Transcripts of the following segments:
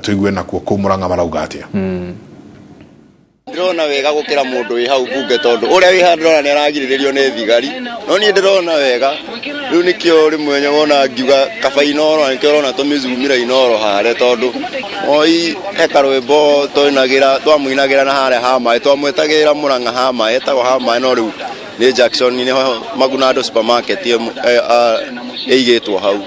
Tuigue nakuo kũu Murang'a marauga atĩa. Ndĩrona wega gũkĩra mũndũ wĩ hau bunge, tondũ ũrĩa wĩ haha ndĩrona nĩ aragirĩrĩrio nĩ thigari, no niĩ ndĩrona wega. Rĩu nĩkĩo rĩmwe wona ngiuga kaba Inoro, nĩkĩo ũrona tũmĩzumira Inoro harĩa, tondũ Moi he karwĩmbo twainagĩra, twamũinagĩra na harĩa ha maĩ, twamwĩtagĩrĩra Mũrang'a ha maĩ, etagwo ha maĩ, no rĩu nĩ Jackson, nĩho Magunado supermarket ĩigĩtwo hau.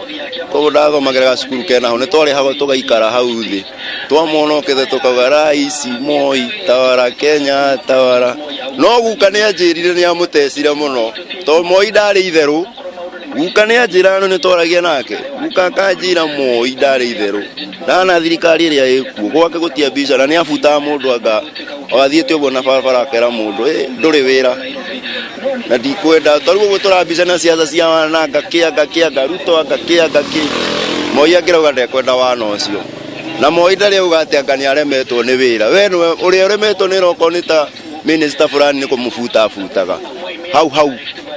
Koguo ndathomagĩra gacukuru kena hau, nĩ twarĩhagwo tũgaikara hau thĩ, twamwona okĩte tũkauga, "Rais Moi tawara Kenya tawara." No guka nĩ anjĩrire nĩ amũtecire mũno, tondũ Moi ndarĩ itherũ. Guka nĩ anjĩra, no nĩ twaragia nake, guka akanjĩra Moi ndarĩ itherũ, ndana thirikari ĩrĩa ĩkuo gwake gũtia biacara, nĩ abutaga mũndũ, anga athiĩte ũguo na barabara akera mũndũ, "Ĩ, ndũrĩ wĩra na ndikwenda." Ta rĩu ũguo tũrambicana ciaca cia wana, anga kĩ, anga kĩ, anga Ruto, anga kĩ, anga kĩ. Moi angĩrauga ndekwenda wana ũcio, na Moi ndarĩ auga atĩ anga nĩ aremetwo nĩ wĩra. We nĩwe ũrĩa ũremetwo nĩ wĩra, okorwo nĩ ta minister fulani, nĩ kũmũbuta abutaga hau hau.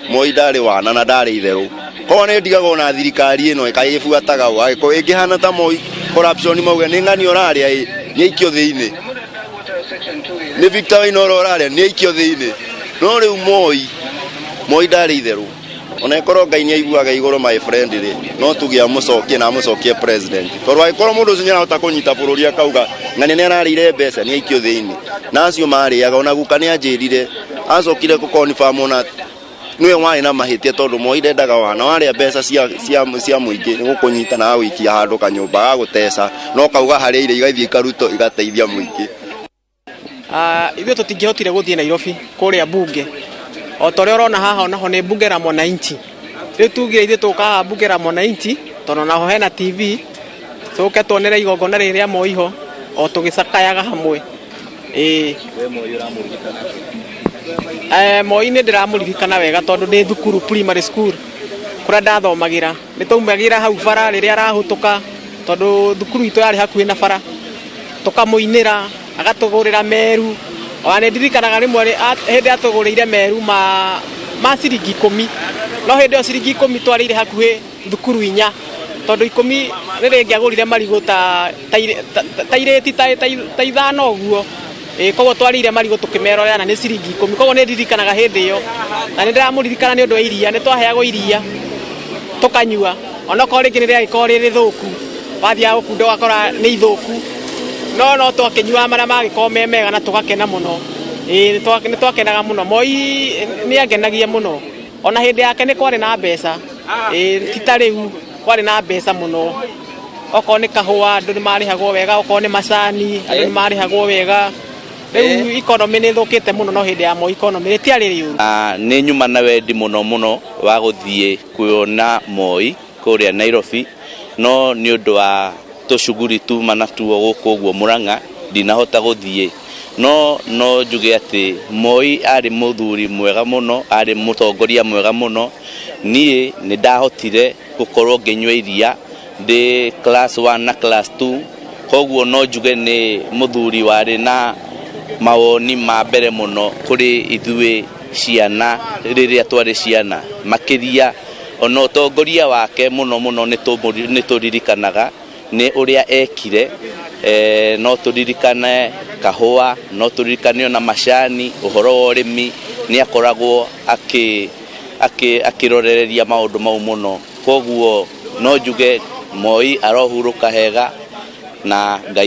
Moi ndarĩ wana na ndarĩ itherũ. Koguo nĩ ndigaga ona thirikari ĩno ĩkaĩbuataga ũ, angĩkorwo ĩngĩhana ta Moi corruption, mauge nĩ ng'ani ũrarĩa, ĩ nĩ aikio thĩinĩ, nĩ Victor Wainoro ũrarĩa, nĩ aikio thĩinĩ. No rĩu Moi ndarĩ itherũ. Ona ĩkorwo Ngai nĩ aiguaga igũrũ, my friend, rĩ, no tuge amũcokie na amũcokie president, tondũ angĩkorwo mũndũ ũcio nĩarahota kũnyita bũrũri akauga ng'ania nĩ ararĩire mbeca, nĩ aikio thĩinĩ, na acio marĩaga. Ona guka nĩ anjĩrire acokire gũkonifam ona nĩwe warĩ na mahĩtia, tondũ Moi ndendaga wana warĩa mbeca cia mũingĩ, nĩ gũkũnyita na agũikia handũ kanyũmba gagũteca, no kauga harĩa irio igathiĩ ikarutwo igateithia mũingĩ. Ithuĩ tũtingĩhotire gũthiĩ Nairobi kũrĩa bunge, o ta ũrĩa ũrona haha onaho nĩ bunge la mwananchi. Rĩu tugire ithuĩ tũka haha bunge la mwananchi, tondũ naho hena TV, tũke tuonere igongona rĩrĩ rĩa Moi ho o tũgĩcakayaga hamwe, ĩĩ. Moi nĩ ndĩramũririkana wega, tondũ ndĩ thukuru, primary school, kũrĩa ndathomagĩra, nĩ twaumagĩra hau bara rĩrĩa arahĩtũka, tondũ thukuru itũ yarĩ hakuhĩ na bara, tũkamũinĩra, agatũgũrĩra meru. Ona nĩ ndirikanaga rĩmwe hĩndĩ atũgũrĩire meru ma ciringi 10, no hĩndĩ ĩyo ciringi 10 twarĩire hakuhĩ thukuru 4, tondũ 10 rĩrĩa ingĩagũrire marigũ ta irĩti ta 5 ũguo. Ĩ koguo twarĩire marigũ tũkĩmerorera na nĩ ciringi 10. Koguo nĩ ndirikanaga hĩndĩ ĩyo, na nĩ ndĩramũririkana nĩ ũndũ wa iria. Nĩ twaheagwo iria tũkanyua, onokorwo rĩngĩ nĩ rĩagĩkorwo rĩ rĩthũku, wathiaga gũkunda ũgakora nĩ ithũku, no twakĩnyuaga marĩa magĩkorwo me mega na tũgakena mũno. Ĩĩ, nĩ twakenaga mũno. Moi nĩ angenagia mũno. Ona hĩndĩ yake nĩ kwarĩ na mbeca, ĩĩ, ti ta rĩu. Kwarĩ na mbeca mũno, okorwo nĩ kahũa andũ nĩ marĩhagwo wega, okorwo nĩ macani andũ nĩ marĩhagwo wega. Rĩu economy nĩ ĩthũkĩte mũno, no hĩndĩ ya Moi economy rĩtiarĩ rĩũru. Nĩ nyuma na wendi mũno mũno wa gũthiĩ kuona Moi kũrĩa Nairobi, no nĩ ũndũ wa tũcuguri tuma natuo gũkũ ũguo Murang'a ndinahota gũthiĩ. No njuge atĩ Moi arĩ mũthuri mwega mũno, arĩ mũtongoria mwega mũno. Niĩ nĩ ndahotire gũkorwo ngĩnyua iria ndĩ class 1 na class 2, koguo no njuge nĩ mũthuri warĩ na mawoni ma mbere mũno kũrĩ ithuĩ ciana rĩrĩa twarĩ ciana. Makĩria ona ũtongoria wake mũno mũno nĩ tũririkanaga nĩ ũrĩa ekire. No tũririkane kahũa, no tũririkane ona macani, ũhoro wa ũrĩmi, nĩ akoragwo akĩrorereria maũndũ mau mũno. Koguo no njuge Moi arohurũka hega na Ngai.